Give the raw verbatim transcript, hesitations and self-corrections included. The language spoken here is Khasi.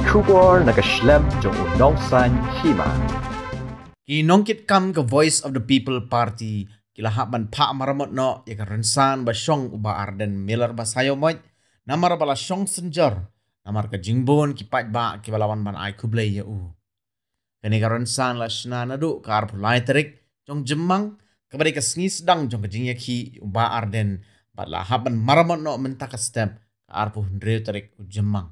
Khubor na ka shlem jong u nongsan hima. Ki nongkitkam ka Voice of the People Party ki la hap ban phah maramot noh ïa ka rynsan ba shong u Bah Ardent Miller Basaiawmoit, namar ba la shong synjor namar ka jingbun ki paidbah kiba la wan ban ai khublei ïa u. Kane ka rynsan la shna naduh ka arphew lai tarik jong Jymmang, kaba dei ka sngi sdang jong ka jingïakhih u Bah Ardent, bad la hap ban maramot noh mynta ka step ka arphew hynriew tarik u Jymmang.